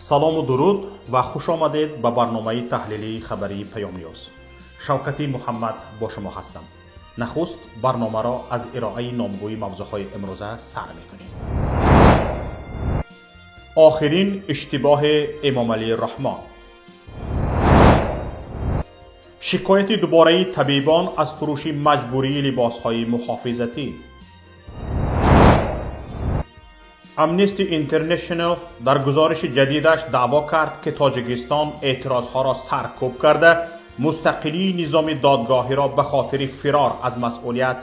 Салому дуруд ва хуш омадед ба барномаи таҳлилии хабарии Паём Ньюз. Шавкати Муҳаммад бо шумо ҳастам. Нахуст барномаро аз ироаи номгӯи мавзӯъҳои имрӯза сар мекунем. Охирин иштибоҳи Эмомалӣ Раҳмон. Шикояти дубораи табибон аз фурӯши маҷбурии либосҳои муҳофизатӣ. Амнести Интернешнл дар гузориши ҷадидаш даъво кард, ки Тоҷикистон эътирозҳоро саркӯб карда, мустақилии низоми додгоҳиро ба хотири фирор аз масъулият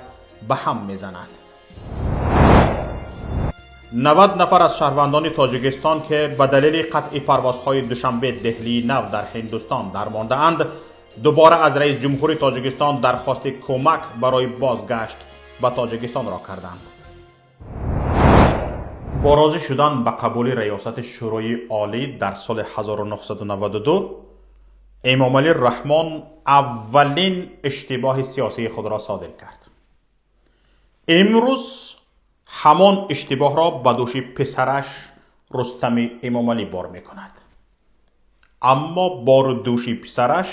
ба ҳам мезанад. 90 нафар аз шаҳрвандони Тоҷикистон, ки ба далели қатъи парвозҳои Душанбе Деҳлии нав дар Ҳиндустон дармондаанд, дубора аз раис ҷумҳури Тоҷикистон дархости кӯмак барои бозгашт ба Тоҷикистонро карданд. Бо розӣ шудан ба қабули раёсати Шӯрои Олӣ дар соли 1992, Эмомалӣ Раҳмон аввалин иштибоҳи сиёсии худро содир кард. Имрӯз ҳамон иштибоҳро ба дӯши писараш Рустами Эмомалӣ бор мекунад. Аммо бору дӯши писараш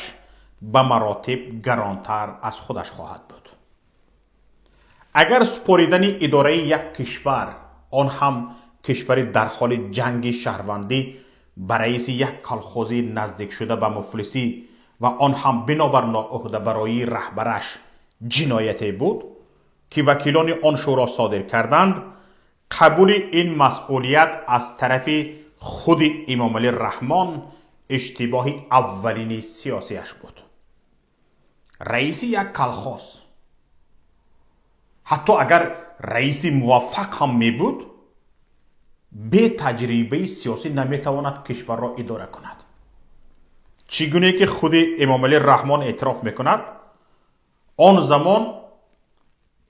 ба маротиб гаронтар аз худаш хоҳад буд. Агар супоридани идораи як кишвар, он ҳам кишвари дар ҳоли ҷанги шаҳрвандӣ, ба раиси як колхози наздикшуда ба муфлисӣ ва он ҳам бинобар ноуҳдабароии раҳбараш ҷинояте буд, ки вакилони он шӯро содир карданд, қабули ин масъулият аз тарафи худи Эмомалӣ Раҳмон иштибоҳи аввалини сиёсиаш буд. Раиси як колхоз, ҳатто агар раиси муваффақ ҳам мебуд, бе таҷрибаи сиёсӣ наметавонад кишварро идора кунад. Чӣ гуне ки худи Эмомалӣ Раҳмон эътироф мекунад, он замон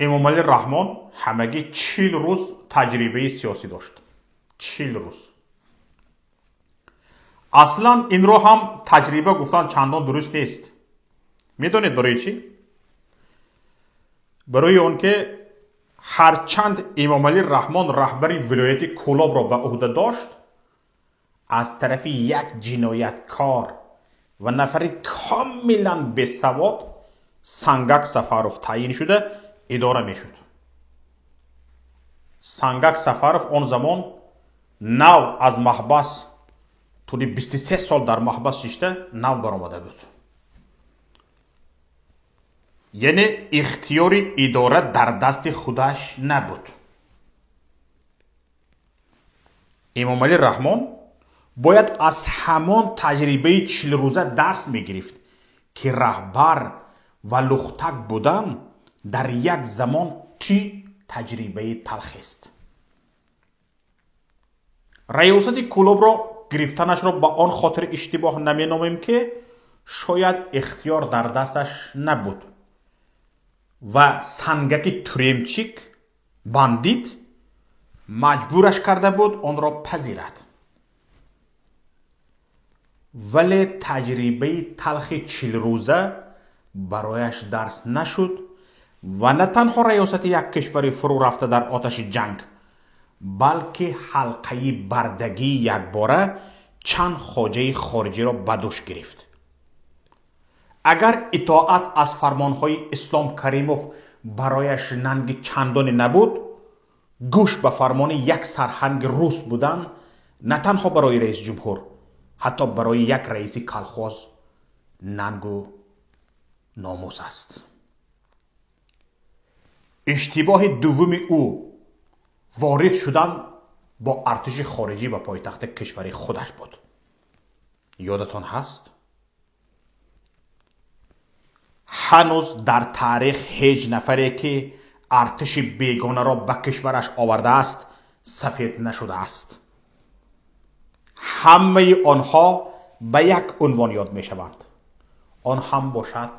Эмомалӣ Раҳмон ҳамагӣ 40 рӯз таҷрибаи сиёсӣ дошт. 40 рӯз. Аслан инро ҳам таҷриба гуфтан чандон дуруст нест. Медонед барои чӣ? Барои он ки ҳарчанд Эмомалӣ Раҳмон раҳбари вилояти Кӯлобро ба ӯҳда дошт, аз тарафи як ҷинояткор ва нафари комилан бесавод Сангак Сафаров таъйин шуда идора мешуд. Сангак Сафаров он замон нав аз маҳбас, тӯли 23 сол дар маҳбас шишта, нав баромада буд. Яъне ихтиёри идора дар дасти худаш набуд. Эмомалӣ Раҳмон бояд аз ҳамон таҷрибаи 40рӯза дарс мегирифт, ки раҳбар ва лухтак будан дар як замон чӣ таҷрибаи талхест. Раёсати Кӯлобро гирифтанашро ба он хотир иштибоҳ наменомем, ки шояд ихтиёр дар дасташ набуд ва сангаки тюремчик бандит маҷбураш карда буд онро пазирад. Вале таҷрибаи талхи 40рӯза барояш дарс нашуд ва на танҳо раёсати як кишвари фурӯ рафта дар оташи ҷанг, балки ҳалқаи бардагии якбора чанд хоҷаи хориҷиро ба дӯш гирифт. Агар итоат аз фармонҳои Ислом Каримов барояш нанги чандоне набуд, гӯш ба фармони як сарҳанги рус будан на танҳо барои раиси ҷумҳур, ҳатто барои як раиси колхоз нангу номус аст. Иштибоҳи дуввуми ӯ ворид шудан бо артиши хориҷӣ ба пойтахти кишвари худаш буд. Ёдатон ҳаст? Ҳанӯз дар таърих ҳеҷ нафаре, ки артиши бегонаро ба кишвараш овардааст, сафед нашудааст. Ҳамаи онҳо ба як унвон ёд мешаванд. Он ҳам бошад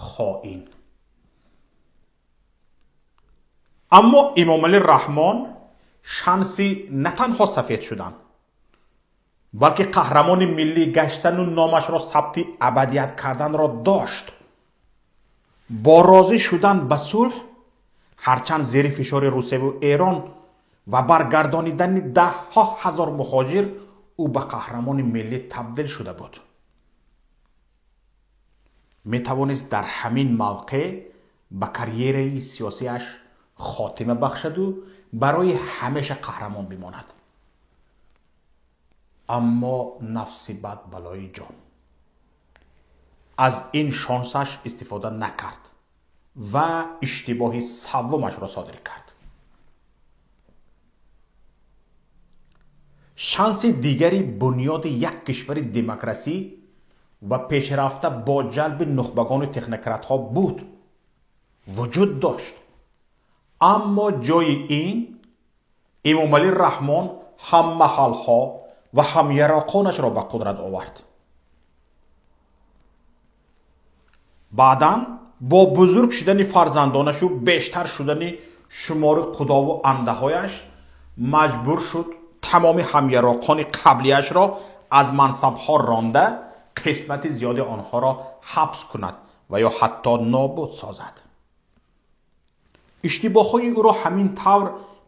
хоин. Аммо Эмомалӣ Раҳмон шанси на танҳо сафед шудан, балки қаҳрамони миллӣ гаштану номашро сабти абадият карданро дошт. Бо розӣ шудан ба сулҳ, ҳарчанд зери фишори Русияву Эрон ва баргардонидани даҳҳо ҳазор муҳоҷир ӯ ба қаҳрамони миллӣ табдил шуда буд. Метавонист дар ҳамин мавқеъ ба карьераи сиёсиаш хотима бахшаду барои ҳамеша қаҳрамон бимонад. Аммо нафси бад балои ҷон. Аз ин шонсаш истифода накард ва иштибоҳи саввумашро содир кард. Шанси дигари бунёди як кишвари демократсӣ ва пешрафта бо ҷалби нухбагону технократҳо буд, вуҷуд дошт. Аммо ҷои ин Эмомалӣ Раҳмон ҳам маҳалҳо ва ҳам яроқонашро ба қудрат овард. Баъдан бо бузург шудани фарзандонашу бештар шудани шумори қудову андаҳояш маҷбур шуд тамоми ҳамяроқони қаблияшро аз мансабҳо ронда, қисмати зиёди онҳоро ҳабс кунад ва ё ҳатто нобуд созад. Иштибоҳҳои ӯро ҳамин тавр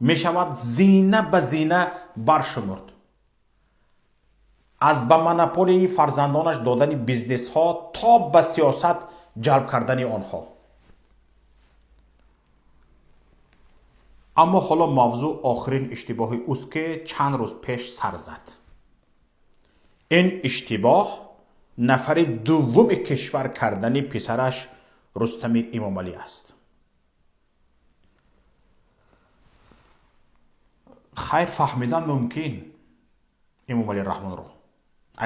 мешавад зина ба зина баршумурд. Аз ба монополияи фарзандонаш додани бизнесҳо то ба сиёсат ҷалб кардани онҳо. Аммо ҳоло мавзӯъ охирин иштибоҳи ӯст, ки чанд рӯз пеш сар зад. Ин иштибоҳ нафари дуввуми кишвар кардани писараш Рустами Эмомалӣ аст. Хайр, фаҳмидан мумкин Эмомалӣ Раҳмонро.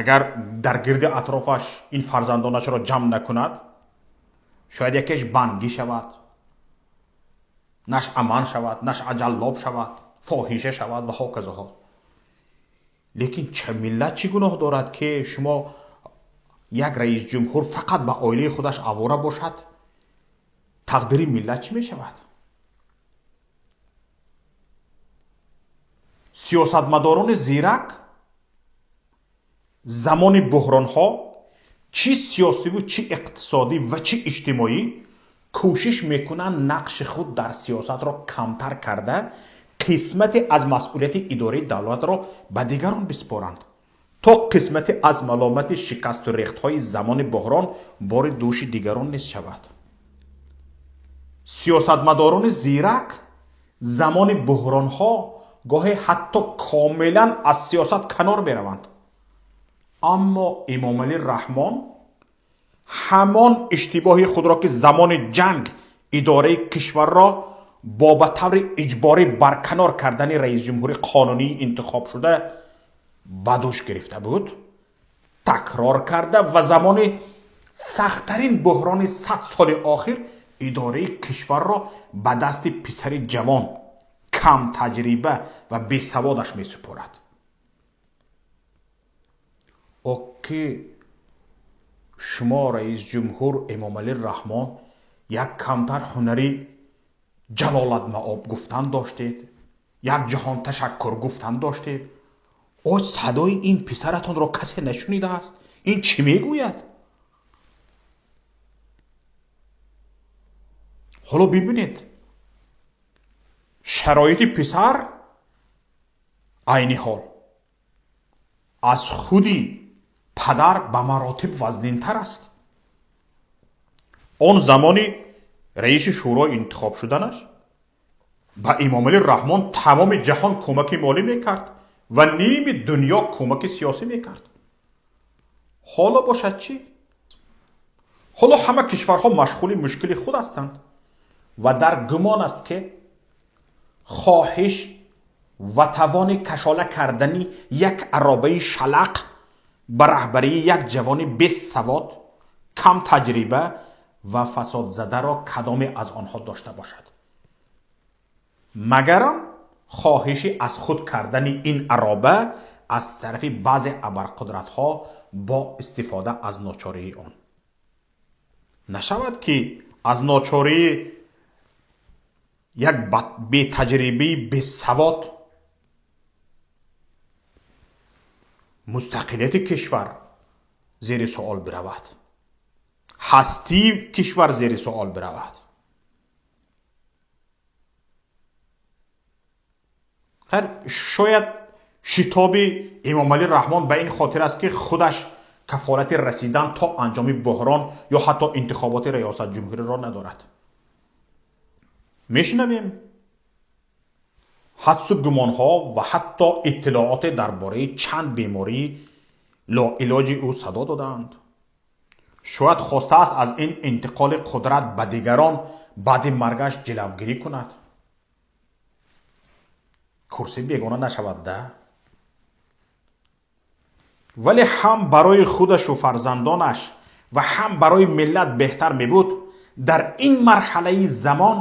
Агар дар гирди атрофаш ин фарзандонашро ҷамъ накунад, шояд якеш бангӣ шавад, нашъаман шавад, нашъаҷаллоб шавад, фоҳиша шавад ва ҳоказоҳо. Лекин ча миллат чӣ гуноҳ дорад, ки шумо як раис ҷумҳур фақат ба оилаи худаш авора бошад? Тақдири миллат чӣ мешавад? Сиёсатмадорони зирак замони буҳронҳо чӣ сиёсиву чӣ иқтисодӣ ва чӣ иҷтимоӣ кӯшиш мекунанд нақши худ дар сиёсатро камтар карда, қисмате аз масъулияти идораи давлатро ба дигарон биспоранд, то қисмате аз маломати шикасту рехтҳои замони буҳрон бори дӯши дигарон низ шавад. Сиёсатмадорони зирак замони буҳронҳо гоҳе ҳатто комилан аз сиёсат канор мераванд. Аммо Эмомалӣ Раҳмон ҳамон иштибоҳи худро, ки замони ҷанг идораи кишварро бо ба таври иҷборӣ барканор кардани раисҷумҳури қонунии интихобшуда ба дӯш гирифта буд, такрор карда ва замони сахттарин буҳрони 100 соли охир идораи кишварро ба дасти писари ҷавон, камтаҷриба ва бесаводаш месупорад. О ки шумо раисҷумҳур Эмомалӣ Раҳмон як камтар ҳунари ҷалолатмаоб гуфтан доштед, як ҷаҳон ташаккур гуфтан доштед. О садои ин писаратонро касе нашунидааст? Ин чӣ мегӯяд? Ҳоло бибинед, шароити писар айни ҳол аз худи падар ба маротиб вазнинтар аст. Он замони раиси шӯро интихоб шуданаш ба Эмомалӣ Раҳмон тамоми ҷаҳон кӯмаки молӣ мекард ва ними дунё кӯмаки сиёсӣ мекард. Ҳоло бошад чӣ? Ҳоло ҳама кишварҳо машғули мушкили худ ҳастанд ва дар гумон аст, ки хоҳиш ва тавони кашола кардани як аробаи шалақ ба раҳбарии як ҷавони бесавод, камтаҷриба ва фасодзадаро кадоме аз онҳо дошта бошад. Магарам хоҳиши аз худ кардани ин ароба аз тарафи баъзе абарқудратҳо бо истифода аз ночории он. Нашавад, ки аз ночории як бетаҷрибаи бесавод мустақилияти кишвар зери суол биравад, ҳастии кишвар зери суол биравад. Хайр, шояд Шитоби Эмомалӣ Раҳмон ба ин хотир аст, ки худаш кафолати расидан то анҷоми буҳрон ё ҳатто интихоботи риёсат ҷумҳуриро надорад. Мешунавем ҳадсу гумонҳо ва ҳатто иттилооте дар бораи чанд бемории лоилоҷи ӯ садо додаанд. Шояд хостааст аз ин интиқоли қудрат ба дигарон баъди маргаш ҷилавгирӣ кунад. Курсӣ бегона нашавад да? Вале ҳам барои худашу фарзандонаш ва ҳам барои миллат беҳтар мебуд дар ин марҳалаи замон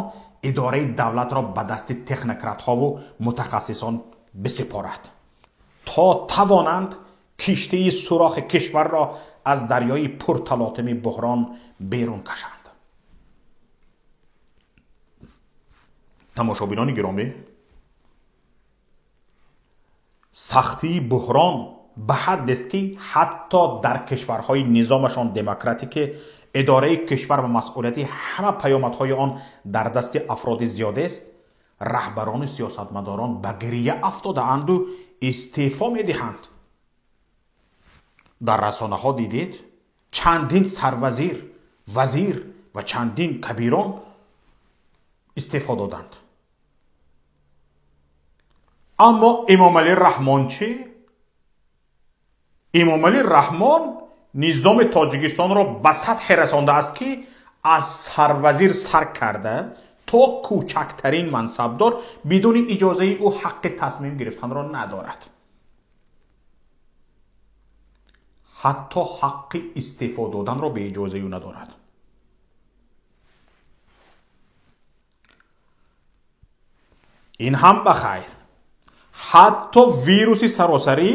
идораи давлатро ба дасти технократҳову мутахассисон бисупорад, то тавонанд киштии сурохи кишварро аз дарёи пурталотими буҳрон берун кашанд. Тамошобинони гиромӣ, сахтии буҳрон ба ҳаддест, ки ҳатто дар кишварҳои низомашон демократӣ, ки идораи кишвар ва масъулияти ҳама паёмадҳои он дар дасти афроди зиёдест, раҳбарону сиёсатмадорон ба гирия афтодаанду истеъфо медиҳанд. Дар расонаҳо дидед, чандин сарвазир, вазир ва чандин кабирон истеъфо доданд. Аммо Эмомалӣ Раҳмон чӣ? Эмомалӣ Раҳмон низоми Тоҷикистонро ба сатҳе расондааст, ки аз сарвазир сар карда то кӯчактарин мансабдор бидуни иҷозаи ӯ ҳаққи тасмим гирифтанро надорад. Ҳатто ҳаққи истеъфо доданро бе иҷозаи ӯ надорад. Ин ҳам ба хайр. Ҳатто вируси саросарӣ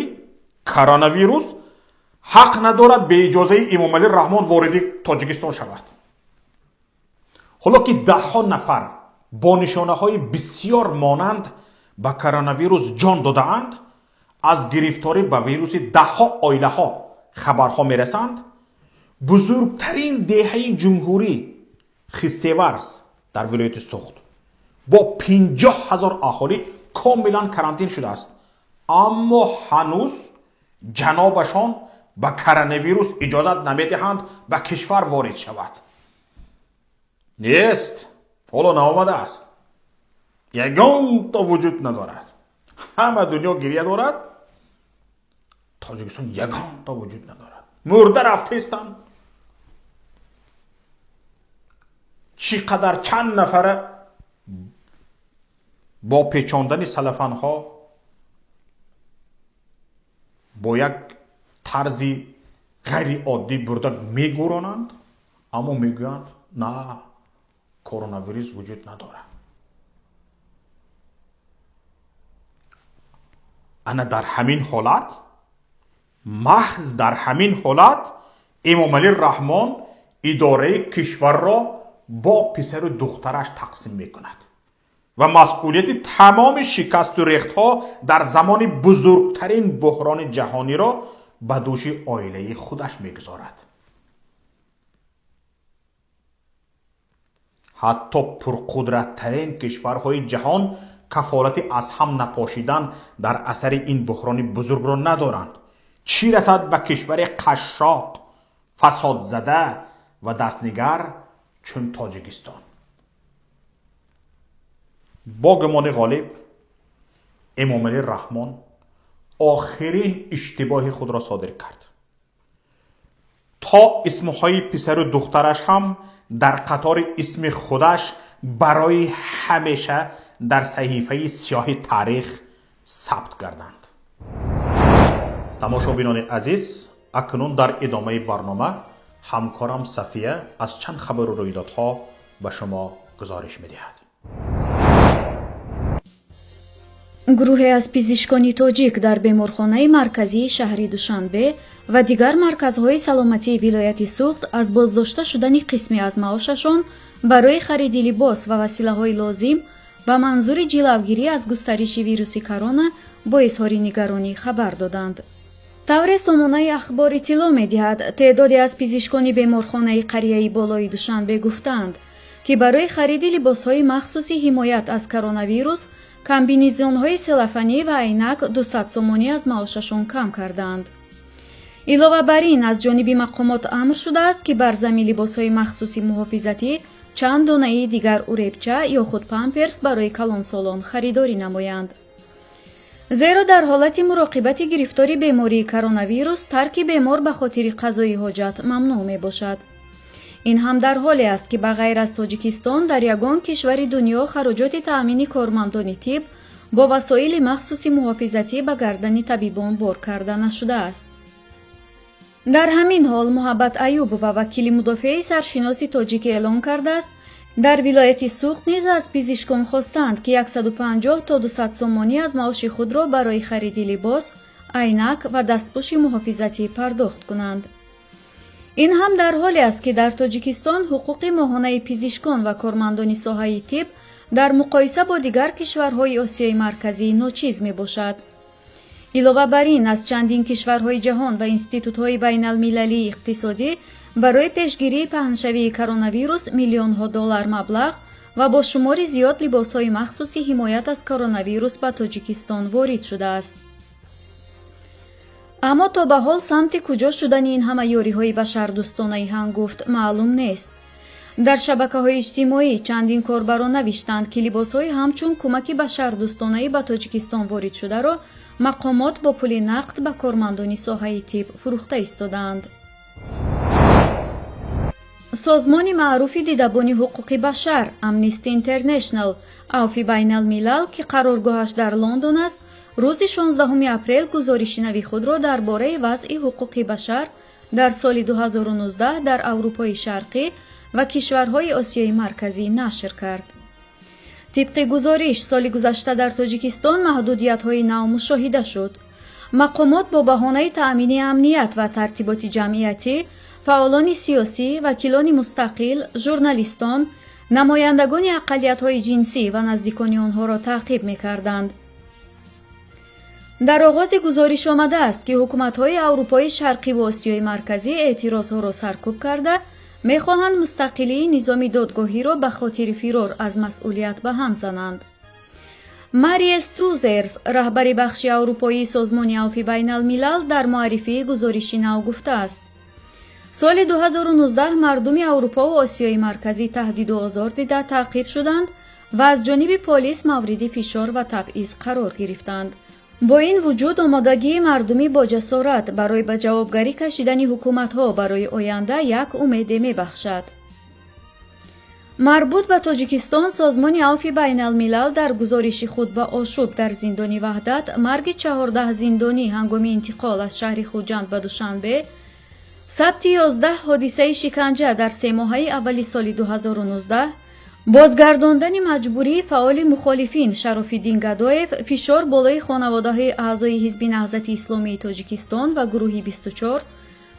коронавирус ҳақ надорад бе иҷозаи Эмомалӣ Раҳмон вориди Тоҷикистон шавад. Ҳоло ки даҳҳо нафар бо нишонаҳои бисёр монанд ба коронавирус ҷон додаанд, аз гирифторӣ ба вируси даҳҳо оилаҳо хабарҳо мерасанд, бузургтарин деҳаи ҷумҳурӣ Хистеварз дар вилояти Суғд бо 50 000 аҳолӣ комилан карантин шудааст. Аммо ҳанӯз ҷанобашон ба коронавирус иҷозат намедиҳанд ба кишвар ворид шавад. Нест, ҳоло наомадааст, ягонто вуҷуд надорад. Ҳама дунё гирия дорад, Тоҷикистон ягонто вуҷуд надорад. Мурда рафтаистанд. Чӣ қадар чанд нафара бо печондани салафанҳо бо як тарзи ғайриоддӣ бурда мегӯронанд, аммо мегӯянд, на, коронавирус вуҷуд надорад. Ана дар ҳамин ҳолат, маҳз дар ҳамин ҳолат Эмомалӣ Раҳмон идораи кишварро бо писару духтараш тақсим мекунад ва масъулияти тамоми шикасту рехтҳо дар замони бузургтарин буҳрони ҷаҳониро ба дӯши оилаи худаш мегузорад. Ҳатто пурқудраттарин кишварҳои ҷаҳон кафолати аз ҳам напошидан дар асари ин буҳрони бузургро надоранд. Чӣ расад ба кишвари қашшоқ, фасодзада ва дастнигар чун Тоҷикистон. Бо гумони ғолиб, Эмомалӣ Раҳмон охирин иштибоҳи худро содир кард, то исмҳои писару духтараш ҳам дар қатори исми худаш барои ҳамеша дар саҳифаи сиёҳи таърих сабт гарданд. Тамошобинони азиз, акнун дар идомаи барнома ҳамкорам Сафия аз чанд хабару рӯйдодҳо ба шумо гузориш медиҳад. Гурӯҳе аз пизишкони тоҷик дар беморхонаи марказии шаҳри Душанбе ва дигар марказҳои саломатии вилояти Суғд аз боздошта шудани қисме аз маошашон барои хариди либос ва василаҳои лозим ба манзури ҷилавгирӣ аз густариши вируси корона бо изҳори нигаронӣ хабар доданд. Тавре сомонаи Ахбор иттилоъ медиҳад, теъдоде аз пизишкони беморхонаи қарияи болои Душанбе гуфтаанд, ки барои хариди либосҳои махсуси ҳимоят аз коронавирус Комбинезонҳои селофанӣ ва айнак 200 сомонӣ аз маошашон кам кардаанд. Илова бар ин, аз ҷониби мақомот амр шудааст, ки бар зами либосҳои махсуси муҳофизатӣ чанд донаи дигар уребча ё худ памперс барои калонсолон харидорӣ намоянд. Зеро дар ҳолати муроқибати гирифтори бемории коронавирус тарки бемор ба хотири қазои ҳоҷат мамнӯъ мебошад. Ин ҳам дар ҳоле аст, ки ба ғайр аз Тоҷикистон дар ягон кишвари дунё хароҷоти таъмини кормандони тиб бо васоили махсуси муҳофизатӣ ба гардани табибон бор карда нашудааст. Дар ҳамин ҳол Муҳаббат Аюбова, вакили мудофиаи саршиноси тоҷик, эълон кардааст, дар вилояти Суғд низ аз пизишкон хостанд, ки 150 то 200 сомонӣ аз маоши худро барои хариди либос, айнак ва дастпӯши муҳофизатӣ пардохт кунанд. Ин ҳам дар ҳоле аст, ки дар Тоҷикистон ҳуқуқи моҳонаи пизишкон ва кормандони соҳаи тиб дар муқоиса бо дигар кишварҳои Осиёи Марказӣ ночиз мебошад. Илова бар ин, аз чандин кишварҳои ҷаҳон ва институтҳои байналмилалии иқтисодӣ барои пешгирии паҳншавии коронавирус миллионҳо доллар маблағ ва бо шумори зиёд либосҳои махсуси ҳимоят аз коронавирус ба Тоҷикистон ворид шудааст. Аммо то ба ҳол самти куҷо шудани ин ҳама ёриҳои башардӯстонаи ҳангуфт маълум нест. Дар шабакаҳои иҷтимоӣ чандин корбарон навиштанд, ки либосҳои ҳамчун кӯмаки башардӯстонаӣ ба Тоҷикистон ворид шударо мақомот бо пули нақд ба кормандони соҳаи тиб фурӯхта истодаанд. Созмони маъруфи дидабони ҳуқуқи башар Amnesty International, Авфи байналмилал, ки қароргоҳаш дар Лондон аст, рӯзи 16 апрел гузориши нави худро дар бораи вазъи ҳуқуқи башар дар соли 2019 дар Аврупои Шарқӣ ва кишварҳои Осиёи Марказӣ нашр кард. Тибқи гузориш, соли гузашта дар Тоҷикистон маҳдудиятҳои нав мушоҳида шуд. Мақомот бо баҳонаи таъмини амният ва тартиботи ҷамъиятӣ фаъолони сиёсӣ, вакилони мустақил, журналистон, намояндагони ақаллиятҳои ҷинсӣ ва наздикони онҳоро таъқиб мекарданд. Дар оғози гузориш омадааст, ки ҳукуматҳои Аврупои Шарқӣ ва Осиёи Марказӣ эътирозҳоро саркӯб карда, мехоҳанд мустақилии низоми додгоҳиро ба хотири фирор аз масъулият ба ҳам зананд. Марие Струзерс, раҳбари бахши аврупоии созмони Авфи байналмилал, дар муаррифии гузориши нав гуфтааст: соли 2019 мардуми Аврупо ва Осиёи Марказӣ таҳдиду озор дида таъқиб шуданд ва аз ҷониби полис мавриди фишор ва табъиз қарор гирифтанд. Бо ин вуҷуд омодагии мардумӣ бо ҷасорат барои ба ҷавобгарӣ кашидани ҳукуматҳо барои оянда як умеде мебахшад. Марбут ба Тоҷикистон созмони Авфи байналмилал дар гузориши худ ба ошӯб дар зиндони Ваҳдат, марги 14 зиндонӣ ҳангоми интиқол аз шаҳри Хуҷанд ба Душанбе, сабти 11 ҳодисаи шиканҷа дар семоҳаи аввали соли 2019, бозгардондани маҷбурии фаъоли мухолифин Шарофиддин Гадоев, фишор болои хонаводаҳои аъзои Ҳизби Наҳзати Исломии Тоҷикистон ва гурӯҳи 24,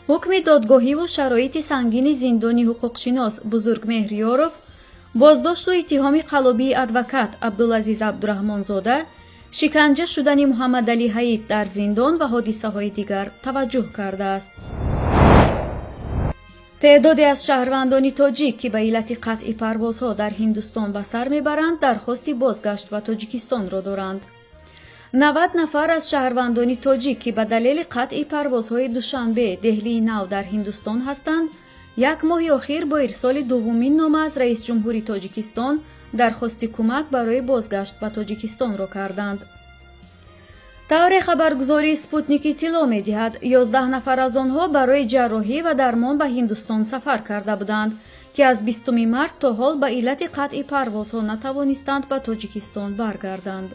ҳукми додгоҳиву шароити сангини зиндони ҳуқуқшинос Бузургмеҳр Ёров, боздошту иттиҳоми қаллобии адвокат Абдулазиз Абдураҳмонзода, шиканҷа шудани Муҳаммадалӣ Ҳаид дар зиндон ва ҳодисаҳои дигар таваҷҷӯҳ кардааст. Теъдоде аз шаҳрвандони тоҷик, ки ба иллати қатъи парвозҳо дар Ҳиндустон ба сар мебаранд, дархости бозгашт ба Тоҷикистонро доранд. 90 нафар аз шаҳрвандони тоҷик, ки ба далели қатъи парвозҳои Душанбе, Деҳлии Нав дар Ҳиндустон ҳастанд, як моҳи охир бо ирсоли дуввумин нома аз раисҷумҳури Тоҷикистон дархости кӯмак барои бозгашт ба Тоҷикистонро карданд. Тавре хабаргузории Спутник иттилоъ медиҳад, 11 нафар аз онҳо барои ҷарроҳӣ ва дармон ба Ҳиндустон сафар карда буданд, ки аз 20 март то ҳол ба иллати қатъи парвозҳо натавонистанд ба Тоҷикистон баргарданд.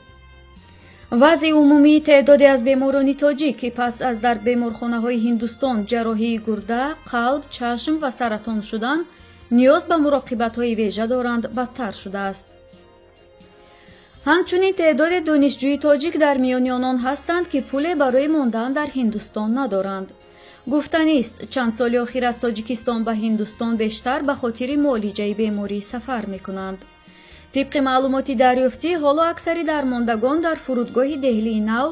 Вазъи умумии теъдоде аз беморони тоҷик, ки пас аз дар беморхонаҳои Ҳиндустон ҷарроҳии гурда, қалб, чашм ва саратон шудан, ниёз ба муроқибатҳои вежа доранд, бадтар шудааст. Ҳамчунин теъдоди донишҷӯи тоҷик дар миёни онон ҳастанд, ки пуле барои мондан дар Ҳиндустон надоранд. Гуфтанист, чанд соли охир аз Тоҷикистон ба Ҳиндустон бештар ба хотири муолиҷаи беморӣ сафар мекунанд. Тибқи маълумоти дарёфтӣ, ҳоло аксари дармондагон дар фурудгоҳи Деҳлии Нав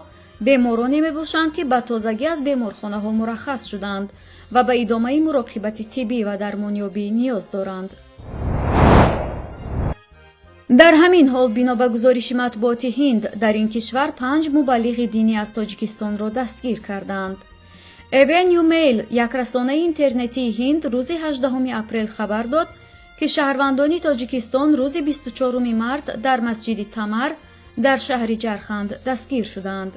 бемороне мебошанд, ки ба тозагӣ аз беморхонаҳо мураххас шуданд ва ба идомаи муроқибати тиббӣ ва дармонёбӣ ниёз доранд. Дар ҳамин ҳол бино ба гузориши матбуоти Ҳинд, дар ин кишвар 5 мубаллиғи динӣ аз Тоҷикистонро дастгир карданд. Avenue Mail, як расонаи интернетии Ҳинд, рӯзи 18 апрел хабар дод, ки шаҳрвандони Тоҷикистон рӯзи 24 март дар масҷиди Тамар дар шаҳри Ҷарханд дастгир шуданд.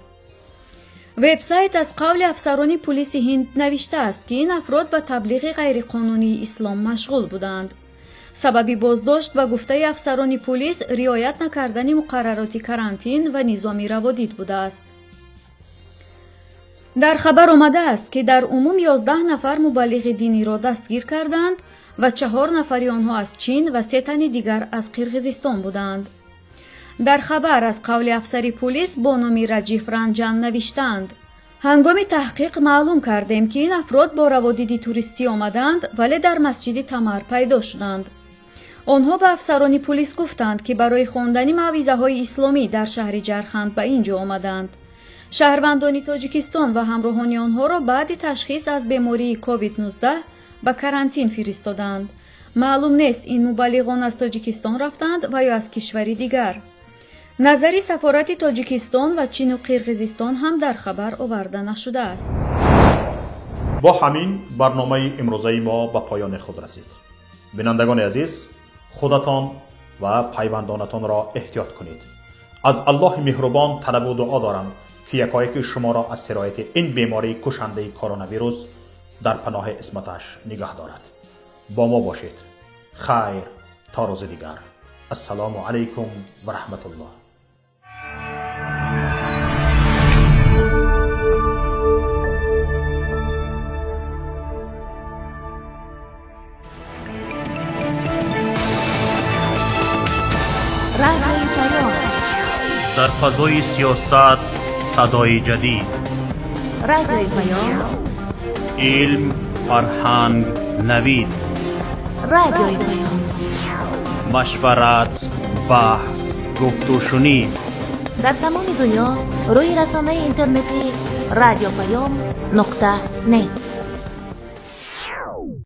Вебсайт аз қавли афсарони пулиси Ҳинд навиштааст, ки ин афрод ба таблиғи ғайриқонунии ислом машғул буданд. Сабаби боздошт ба гуфтаи афсарони пулис риоят накардани муқаррароти карантин ва низоми раводид будааст. Дар хабар омадааст, ки дар умум 11 нафар мубаллиғи диниро дастгир карданд ва 4 нафари онҳо аз Чин ва 3 тани дигар аз Қирғизистон буданд. Дар хабар аз қавли афсари пулис бо номи Раҷиф Ранҷан навиштаанд: ҳангоми таҳқиқ маълум кардем, ки ин афрод бо раводиди туристӣ омаданд, вале дар масҷиди Тамар пайдо шуданд. Онҳо ба афсарони пулис гуфтанд, ки барои хондани мавъизаҳои исломӣ дар шаҳри Ҷарханд ба ин ҷо омаданд. Шаҳрвандони Тоҷикистон ва ҳамроҳони онҳоро баъди ташхис аз бемории COVID-19 ба карантин фиристоданд. Маълум нест, ин мубаллиғон аз Тоҷикистон рафтанд ва ё аз кишвари дигар. Назари сафорати Тоҷикистон ва Чину Қирғизистон ҳам дар хабар оварда нашудааст. Бо ҳамин барномаи имрӯзаи мо ба поёни худ расид. Бинандагони азиз, худатон ва пайвандонатонро эҳтиёт кунед. Аз Аллоҳи меҳрубон талабу дуо дорам, ки якояки шуморо аз сирояти ин бемории кушандаи коронавирус дар паноҳи исматаш нигаҳ дорад. Бо мо бошед. Хайр, то рӯзи дигар. Ассалому алайкум ва раҳматуллоҳ. Дар фазои сиёсат садои ҷадид, Радиои Паём, илм, фарҳанг, навид, Радиои Паём, машварат, баҳс, гуфтушунид. Дар тамоми дунё рӯи расонаи интернетии радиопаём.нет.